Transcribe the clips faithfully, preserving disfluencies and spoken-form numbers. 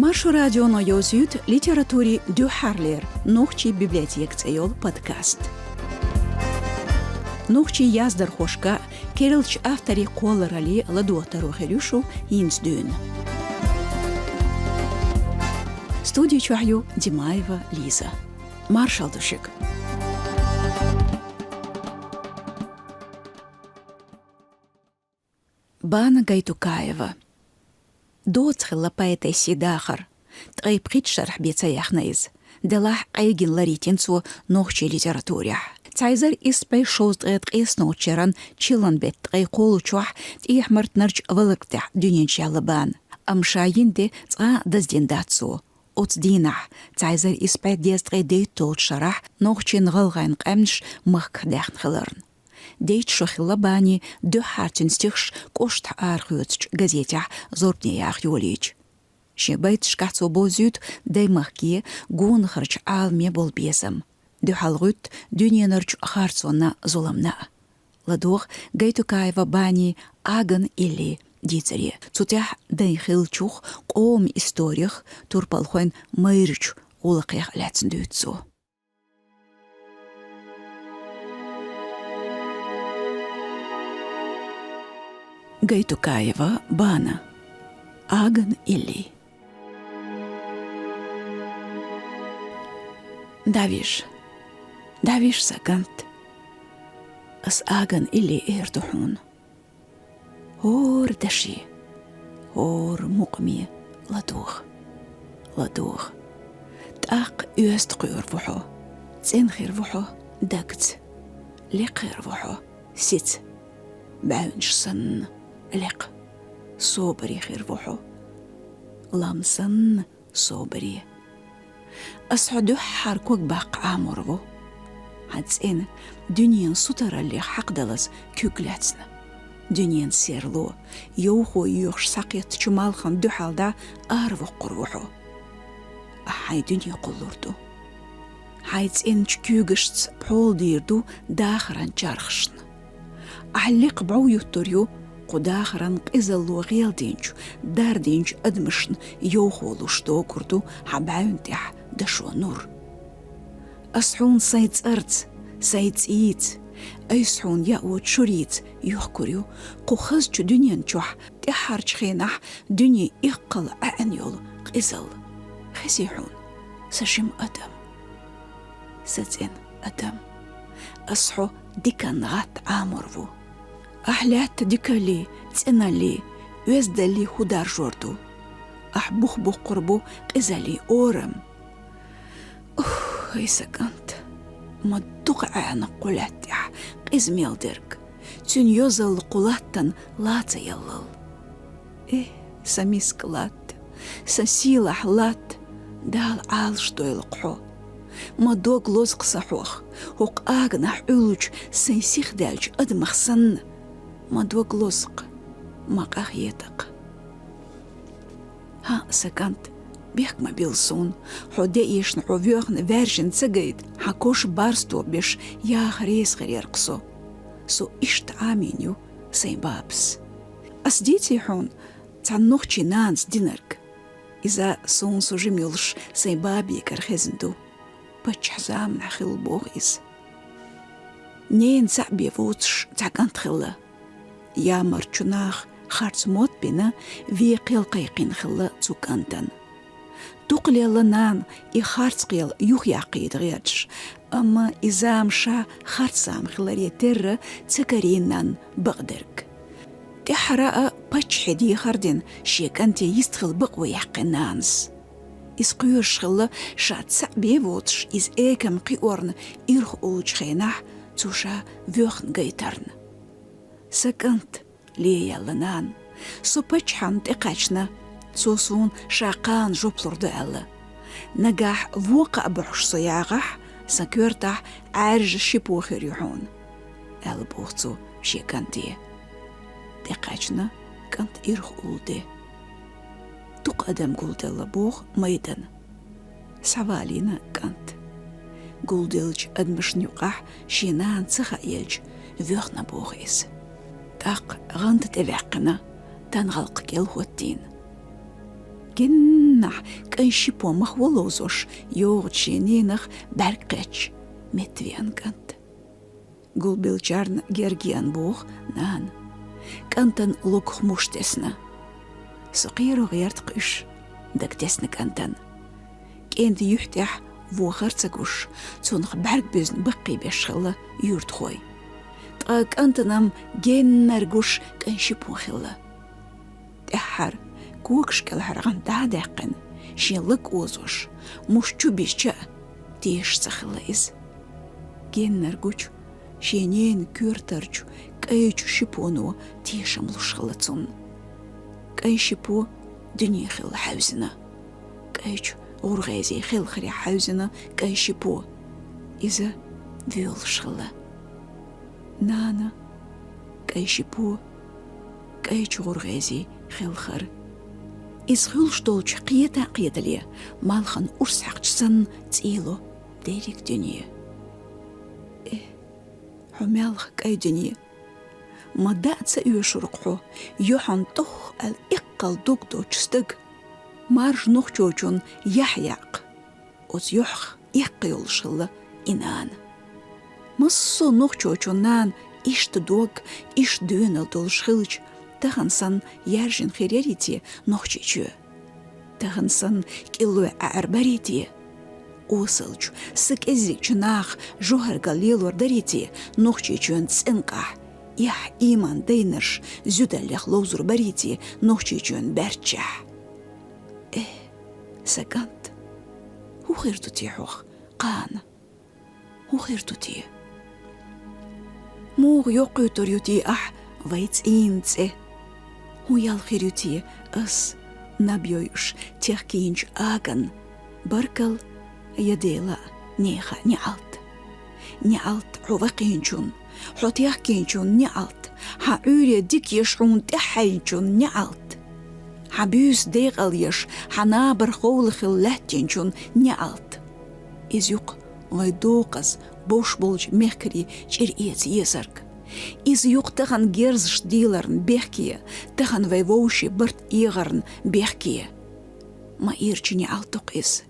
Маршо радионо йовзуьйту литературин дуьххьарлера «Нохчийн библиотека» цӀе йолу подкаст. Нохчийн яздархошка, керлачу авторийн кхолларалле ладогӀа таро хир ю шу хӀинца дуьйна. Студи чохь ю Димаева Лиза. Маршалла ду шуьга. Бана Гайтукаева. Доцца хилла поэтессан дахар. Ткъе пхийтта шарахь бен ца яьхна иза. Делахь къегина ларийна цо нохчийн литературехь. Цхьа эзар исс бӀе шовзткъе ткъайоьсналгӀачу шеран чиллан беттан ткъе кхоалгӀачохь тӀехьа-мартанарчу валарг тӀехь дуьнен чу яьлла бана. Амма ша йина де цкъа а даздина дац цо. Оцу дийнахь, цхьа эзар исс бӀе дезткъе дейтталгӀачу шарахь, нохчийн, гӀалгӀайн къаьмнаш махках даьхна хиларна. Дейтта шо хилла бани дуьххьара цуьнан стихаш кӀоштахь арахоьцучу газетехь «Зорбане» яха йолийча. Шен байташкахь цо бовзуьйту даймахке, гонахарчу Ӏаламе болу безам, дуьхьал гӀуьтту дуьненарчу харцонна, зуламна а. ЛадогӀа Гайтукаева Бани «Аган илли» дийцаре. Цу тӀехь дайн хиллачух, къоман историх, турпалхойн майрачу гӀуллакхех лаьцна дуьйцу цо. Гайтукаева Бана. «Аган илли». ДӀавижа, дӀавижа, сан кӀант. Ас аган илли эр ду хьуна. ХӀора даше, хӀора мукъаме ладогӀа, ладогӀа. ТӀаккха оьзда кхоьру ву хьо, цӀена хир ву хьо дагца, лекха хир ву хьо сица, бӀаьвнаш санна лекха, собаре хир ву хьо, лам санна собаре. Ас хьо дуьххьара ког баккха Ӏамор ву. Хьан цӀена дуьненан сутараллех хьакхадалаза куьг лаьцна. Дуьненан серло, йовхо йоьхуш схьакхеттачу малхана дуьхьал дӀа аравоккхур ву хьо. Ахь хьайн дуьне кхуллур ду. Хьайн цӀеначу куьйгашца пхьола дийр ду дахаран чархашна. Ахь лекха бӀов юттур ю кху дахаран къизалло гӀелдинчу, дардинчу адамашна йовхо луш догур ду хьан бӀаьвна тӀехь дашо нур. Ас хьуна сайн цӀарца, сайн цӀийца, айса хьуна яа воцу шурица йохкур ю кху хазачу дуьнен чохь тӀаьххьарчу хенахь дуьне иккхал ӀаьӀна йолу къизалла. Хезий хьуна, сан жима адам, сан цӀена адам. Ас хьо диканна гӀатта Ӏамор ву. Ахь лаьтта дикаллий, цӀеналлий, оьздаллий хӀун даржор ду? Ахь бух-бухкур бу къизаллий орам. Ух, ай сан кӀант, ма дукха ӀаьӀна кху лаьтта тӀехь къиза мел дерг, цуьнан йозалла кху латтана лан ца яллал. Э, сан миска латта, сан сийлахь латта, Дала Ӏалашдойла-кх хьо. Ма дог лозу-кх сан хьох, хӀокху аганахь Ӏуьллучу сайн сихдаьллачу адамах санна. Ма дог лозу-кх, ма къахета-кх. ХӀаъ, сан кӀант, бехк ма билла суна, хьо деэшна, хьо воьхна, ваьржина ца гайта, хьан кош барсто беш яха реза хир яра-кх со. Со иштта Ӏамийна ю сайн бабас. Ас дийций хьуна цхьана нохчийн нанас динарг? Иза суна со жима йолуш сайн бабегара хезна ду. Паччахьан заманахь хилла боху иза. Ненан цхьаъ бен воцуш цхьа кӀант хилла. Ямарчу наха харц мотт бина, вен кхел кхайкхийна хилла цу кӀантана. Дукха лелла нана и харц кхел юхаяккхийта гӀерташ, амма и зама ша харц зама хиларе терра ца карийна нанна бакъдерг. ТӀаьххьара а паччахье дехар дина шен кӀанте йистхила бакъо яьккхина нанас. Иза кхоьруш хилла, ша цхьаъ бен воцуш, иза экам кхиорна ирхъуллучу хенахь, цо ша воьхна гайтарна. Сан кӀант, лен яьлла нана, со паччахьна тӀекхаьчна, цо суна ша кхана жоп лур ду аьлла. Нагахь вон кхаъ бохьуш со ягӀахь, сан коьртахь Ӏаьржа ши по хир ю хьуна, аьлла боху цо шен кӀанте. ТӀекхаьчна кӀант ирхъуллу де. Дукха адам гулделла боху майдана. Схьавалийна кӀант. Гулделлачу адамашна юкъахь шен нана ца хаъелча, воьхна боху иза. ТӀаккха гӀанта тӀеваьккхина, тангӀалкхан кӀел хӀоттийна. Геннахь кӀайн шипо мах валовзош йогӀучу шен ненах бӀаьрг кхетча, меттавеана кӀант. Гулбеллачарна герга еана боху нана: «КӀантан логах муш тесна». Со кхеро гӀерта-кх уьш, дага тесна кӀантан. КӀентан юьхь тӀехь вон хар ца гуш, цунах бӀаьрг буьзна баккхийбеш хилла юьртахой. Ткъа кӀантана-м геннара гуш кӀайн шипо хилла. ТӀаьххьара, когаш кӀелхьара гӀант дӀа а даьккхина, шен лаг озош, муш чу бисча а, тешаш ца хилла иза. Геннара гучу, шен ненан коьртарчу кӀайчу шипоно тешам луш хилла цунна. КӀайн шипо дуьне хилла хьаьвзина. КӀайчу гӀургӀезийн хелхарехь хьаьвзина кӀайн шипо. Иза воьлуш хилла. Нана, кӀайн шипо, кӀайчу гӀургӀезийн хелхар. Иза хуьлуш долчу кхета а кхетале, малхана урс хьаькхча санна цӀийло дерриг дуьне. Э, хьо мелха кӀайн дуьне! Ма даа ца оьшург хьо, юьхьанна тӀох аьлла эккхал дог доцучу стага, маржа нохчочун яхь яккха. Оцу юьхьах эккха йолуш хилла и нана. Массо а нохчочун нана иштта дог, иштта доьналла долуш хилча, тахана санна яьржина хир ярий те Нохчийчоь? Тахана санна кӀиллой Ӏаьрбарий те? Осалчу, са кӀеззигчу наха жухаргал лелор дарий те Нохчийчоьнан цӀенкъахь, эхь, ийман дайнарш зуьдаллех ловзур барий те Нохчийчоьнан баьрччехь? Э, сан кӀант, хӀун хир ду те хьох, кхана? ХӀун хир ду те? Муха йоккхуьйтур ю те ахь вайн цӀийнан цӀе? ХӀун ял хир ю те ас, наб йойуш, техкийначу аган? Баркалла, я Дела, нехан неӀалт. НеӀалт хьо вакхийначун, хьо техкийначун неӀалт, хьан Ӏуьйре дика еш хьуна тӀаьхьайначун неӀалт. Хьан буьйса декъал еш, хьан набар ховла хилла лаьттинчун неӀалт. Иза ю-кх вайн доккхаза бовш болчу мехкарийн чӀир эца езарг. Иза ю-кх тахана герзаш дийларна бехке, тахана вайн вовшийн барт эгӀарна бехке. Ма ирча неӀалт ду-кх иза.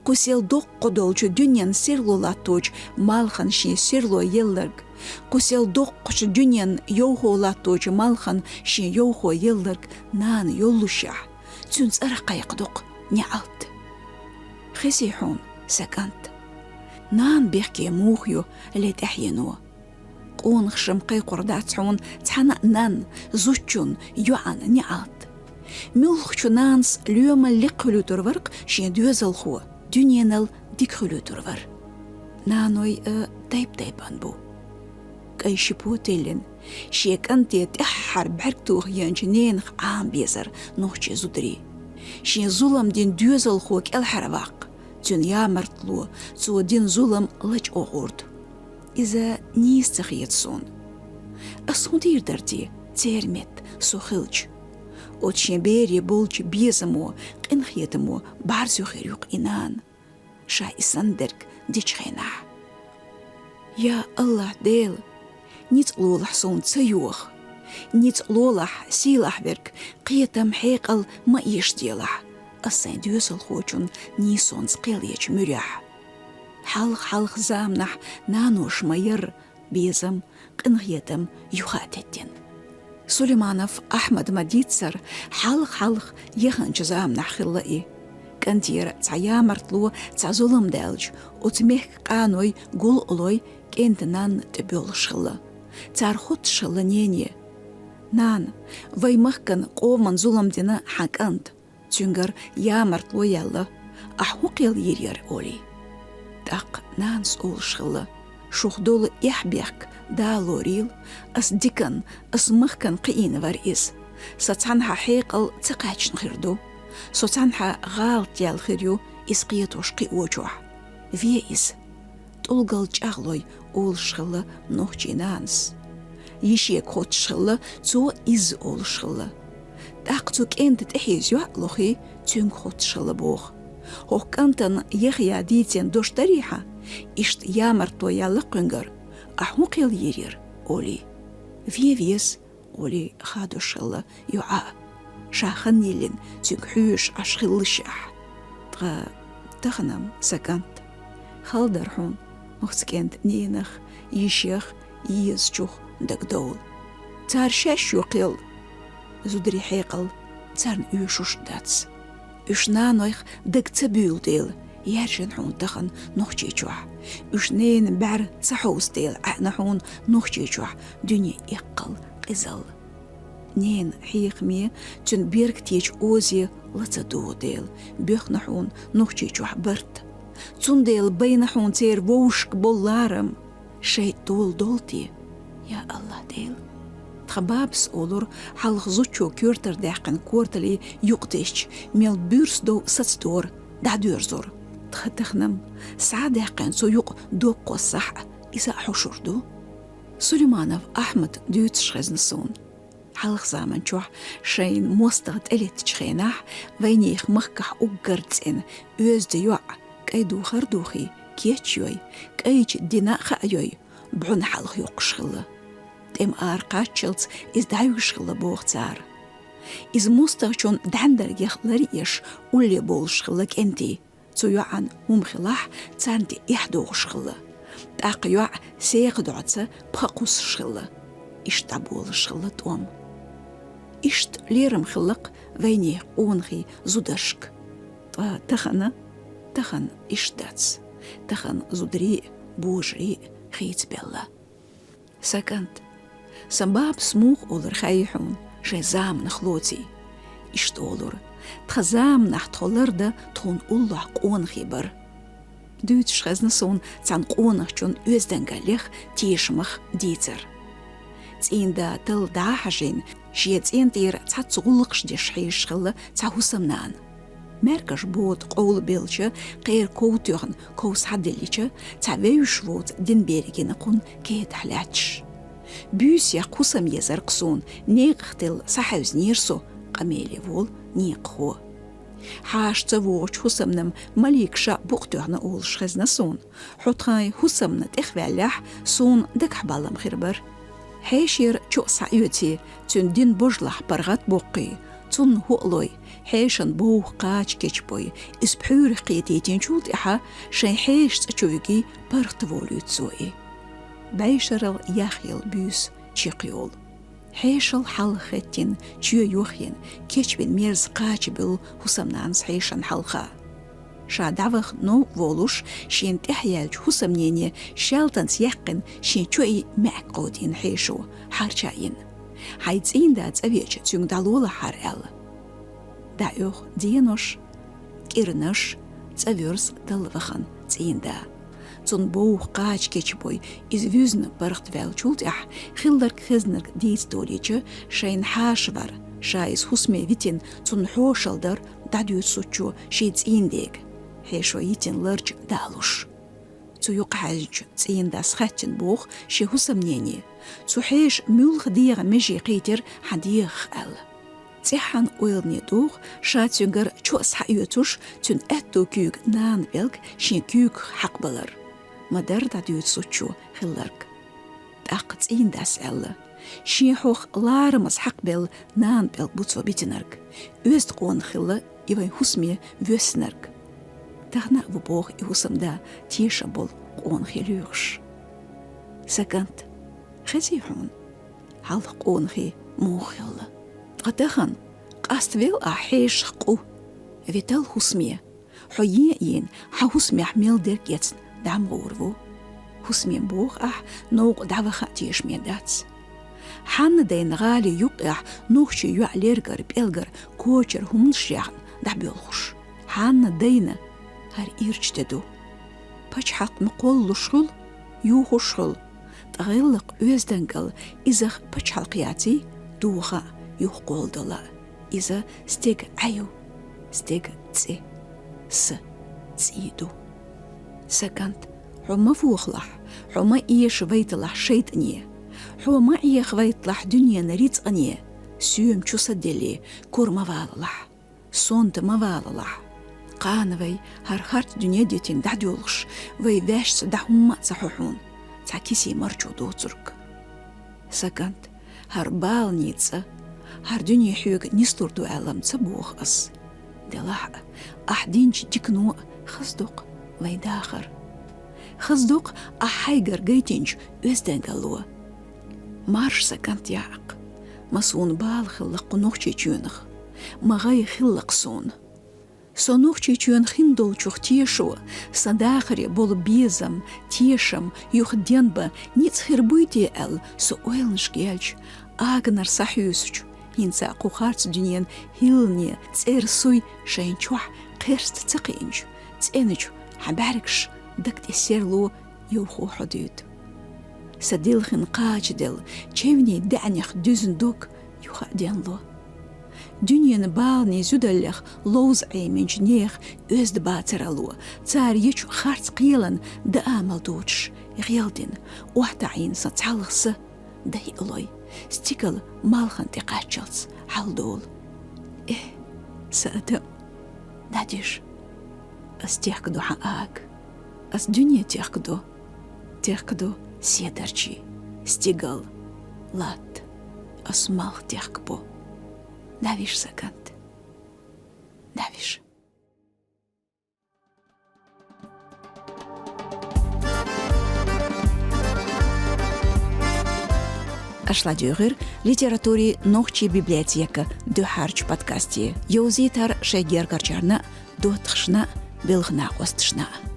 Кху сел доккха долчу дуьненна серло латточу малхана шен серло елларг, кху сел доккхачу дуьненна йовхо латточу малхана шен йовхо елларг нана йоллушехь, цуьнан цӀарах кхайкхадо-кх неӀалт. Хезий хьуна, сан кӀант, нана бехке муха ю ле тӀаьхьено? Къонахашна кхайкхор дац хьуна цхьана а нанна, зудчунна, йоӀанна неӀалт. Муьлххачу нанас лоьмал лекха хуьлуьйтур вара-кх шен доьзалхо, дуьненал дика хуьлуьйтур вара. Наной а тайп-тайпана бу. КӀайн шипо тиллина, шен кӀанте тӀаьххьара бӀаьрг тоха еанчу ненах Ӏама безара нохчийн зударий. Шен зулам дина доьзалхо кӀелхьарваккха, цуьнан ямартло, цо дина зулам лачкъо гӀур ду. Иза нийса ца хета суна. Ас хӀун дийр дара те церан метта со хилча? Оцу шен бере болчу безамо, къинхетамо бӀарзо хир ю-кх и нана, ша и санна дерг дечу хенахь. Я АллахӀ Дела, ницкъ лолахь суна ца йоха. Ницкъ лолахь, сийлахь верг, кхетам, хьекъал ма эшаделахь ас сайн доьзалхочун нийсонца кхел ечу муьрехь. Хьалха-хьалха заманахь наноша ма яра безам, къинхетам юха а теттина. Сулейманов Ахьмада ма-дийццара, хьалха-хьалха яханчу заманахь хилла и. КӀантера цхьа ямартло, цхьа зулам даьлча, оцу мехкан къаной, гулъалой кӀентан нанна тӀебоьлхуш хилла. Цара хоттуш хилла нене: «Нана, вайн махкана, къомана зулам дина хьан кӀанта, цуьнгара ямартло яьлла, ахь хӀун кхел йийр яра?» — олий. ТӀаккха нанас олуш хилла: «Шух долу эхь-бехк Дала лорийла, ас диканна, ас махкана кхиийна вара иза. Сан цхьанхьа хьекъал ца кхаьчна хир ду. Со цхьанхьа гӀалат яьлла хир ю иза кхетош кхиочохь. Ве иза». ТӀулгал чӀагӀлой олуш хилла нохчийн нанас. Йишега хоттуш хилла, цо изза олуш хилла. ТӀаккха цу кӀентан тӀехьийза йоӀ а лохий, цуьнга хоттуш хилла боху: «ХӀокху кӀантана Яхъяс дийцина дош дарий хьан? Иштта ямартло яьлла кхуьнгара, ахь хӀун кхел йийр яра?» — олий. «Вен веза», — олий хадош хилла йоӀа. ша хан йиллина цуьнга хьоьжуш Ӏаш хиллашехь. Ткъа тахана-м, сан кӀант, хала дара хьуна оцу кӀентан ненах, йишех езачух дагадовла. Цара шаьш йохъяла зударий хьекъал царна оьшуш а дац. Уьш нанойх дага ца буьйлу дела, яьржина хьуна тахана Нохчийчохь. Уьш ненан бӀаьра ца хьовса дела, Ӏаьна хьуна Нохчийчохь дуьне эккхал, къизалла. Ненан хьехаме, цуьнан бергтечу озе ла ца догӀу дела, боьхна хьуна Нохчийчохь барт. Цундела байна хьуна церан вовшашка болу ларам. ШайтӀа дола долу те? Я АллахӀ Дела! Тхан бабас олура, хьалха зудчо коьртара даьккхина корталлий юкъадисча, мел буьрса дов сацадора, дӀадоьрзура. Тхан тахана-м, схьа а даьккхина цу юкъа дог кхоссахь а, иза а хьошур ду. Сулейманов Ахьмада дуьйцуш хезна суна. Хьалха заманчохь шайна мостагӀа тӀелеттачу хенахь, вайнехан махкахь уггар цӀена, оьзда йоӀ, кӀайн духар а духий, кечйой, кӀайчу дина а хаайой, бӀунна хьалха йоккхуш хилла. ТӀема ара кхаччалц иза дӀаюьгуш хилла, боху цара. Иза мостагӀчун дӀаьндаргех лар а еш, улле бовлуш хилла кӀентий. Цу йоӀан хӀума хилахь, царна тӀе эхь дохуш хилла. ТӀаккха йоӀ сехьа доӀаца пха кхуссуш хилла. Иштта дӀаболуш хилла тӀом. Иштта лерам хилла-кх вайнехан къонахий зударшка. Ткъа тахана, тахана иштта дац. Тахана зударий а, божарий а хийцабелла. Сан кӀант, сан бабас муха олура хаьий хьуна, шайн заманах лоций? Иштта олура: тхан заманахь тхо лардан тхуна уллохь къонахий бара. Дуьйцуш хезна суна цхьана къонахчун оьздангаллех, тешамах дийцар. ЦӀийнда талла дӀа а хьажийна, шен цӀен тӀера цхьацца гӀуллакхаш деш хьийзаш хилла цхьа хӀусамнана. МаьркӀаж бода къовлабелча, кхера ков тоьхна, ков схьадиллича, цхьа вевзаш воцу динан берг йина кхунна кедахь лаьтташ. Буьйса яккха хӀусам езар-кх суна, некъах тилла схьахьаьвзинера со, къамеле волу некъахо. Хьаша ца вогӀучу хӀусамнан маликаша букъ тоьхна олуш хезна суна. Хьо тхайн хӀусамна тӀехваьллехь, суна дагахь балам хир бара. Хьешера чоа схьаоьций, цуьнан динан божалахь паргӀат боккхий, цунна хӀоалой, хьешан бовха кхача кечбой, иза пхьуьйрах кхетийтинчул тӀаьхьа шайн хьеша цӀа чу вуьгий, паргӀатволуьйту цо и. БӀешарал яхъелла буьйса чекхйолу. Хьешал хьалха хеттина, чоь йохйина, кечбина мерза кхача буьллу хӀусамнанас хьешан хьалха. Ша дӀаваха новкъа волуш, шена тӀаьхьаяьллачу хӀусамнене шаьлтанца яьккхина шен чои маьӀка кховдийна хьешо, хьарча а йина. Хьайн цӀийнда цӀа веача, цуьнга дӀалолахьара аьлла. ДӀаоьху денош, кӀирнаш, цӀа воьрзу талла вахана цӀийнда. Цунна бовха кхача кечбой, иза вуьзна паргӀатваьллачул тӀаьхьа, хилларг-хезнарг дийца долийча, шайна хьаша вара, ша иза хӀусаме витина, цунна хьошалла дара, дӀадуьйцу зудчо шен цӀийндега, хьешо йитина ларча далуш. Цу юкъахьаьжначу цӀийндас хаьттина боху шен хӀусамнене: «Цу хьеша муьлха дегӀан меже кхийтира хьан дегӀах?» — аьлла. ЦӀеххьана ойлане доху ша цуьнгара чоа схьаоьцуш, цуьнан аьтту куьйга нана пӀелг шен куьйгах хьакхабалар. Ма-дарра дӀадуьйцу зудчо хилларг. ТӀаккха цӀийндас аьлла: «Шен хьох ларамаза хьакхабелла нана пӀелг бу цо битинарг. Оьзда къонах хилла и вайн хӀусаме воьссинарг. Тахана а ву боху и хӀусамда тешам болу къонахий лоьхуш». Сан кӀант, хезий хьуна, хьалха къонахий муха хилла? Ткъа тахана къаставел ахь хьешах къу, витал хӀусаме. Хьо ен а йийна, хьан хӀусамехь мел дерг эцна дӀа ма гӀур ву. ХӀусаме боху ахь, новкъа дӀаваха а тешаме дац. Хьанна дайна гӀали юккъехь нохчийн йоӀ лергара, пӀелгара, кочара хӀуманаш яьхна дӀабоьлхуш? Хьанна дайна? ХӀара ирча де ду. Пачхьалкх ма кхоллалуш хуьлу, юхуш хуьлу. Ткъа гӀиллакх, оьздангалла, изах пачхьалкх яций, тоха а, юхакхолладала а. Иза стеган Ӏа ю, стеган цӀе, са, цӀий ду. Сан кӀант, хьо ма вохалахь, хьо ма эша вайталахь шайтӀане, хьо ма Ӏеха вайталахь дуьненан рицкъане, соьма чу са делли, кура ма валалахь. Сонта ма валалахь. Кхана вай хӀара хӀарт дуьне дитина дӀадоьлхуш, вай ваьшца дӀа хӀумма а ца хьо хьуна, цхьа кисий марчо доцург. Сан кӀант, хӀара баланийн цӀа, ХӀара дуьне хьоьга нислур ду аьлла-м ца боху ас. Делахь а, ахь динчу дикано а хаза ду-кх вайн дахар. Хаза ду-кх ахь хьайгара гайтинчу оьздангалло. Марша сан кӀант, Якъ. Ма суна бала хилла-кх кху Нохчийчоьнах. Ма гӀай хилла-кх суна. Со Нохчийчоьнах хин долчух тешо, сан дахаре болу безам, тешам юха денбан ницкъ хир буй те аьлла, со ойланашка яьлча, аганара схьахьоьсучу, хӀинца кху харц дуьненан хӀиллане цӀера суй шайн чохь кхерста ца кхиъначу цӀеначу хьан бӀаьргаш даг тӀе серло йовхо хьо дуьйцу. Сан дилхин кхачаделла, чевнийн даьӀнех дуьзна дог юха а денло. Дуьненан баланийн зудаллех ловза Ӏеминчу нехан оьзда бацаралло, цара ечу харц кхелан дан амал доцуш, гӀелдина, охьатаӀийна сан цхьалха са, дан хӀиъалой, стигала малхан тӀе кхаччалц хьалдолу. Э, сан адам, дӀадижа, ас техка ду хьан ага. Ас дуьне техка ду, техка ду седарчий, стигал, латта, ас малх техка бу. ДӀавижа, сан кӀант, дӀавижа. Аша ладуьйгӀира литературин нохчийн библиотекан дуьххьарчу подкасте. Йовзийтира шайн гергарчарна а, доттагӀашна а, белхан накъосташна а.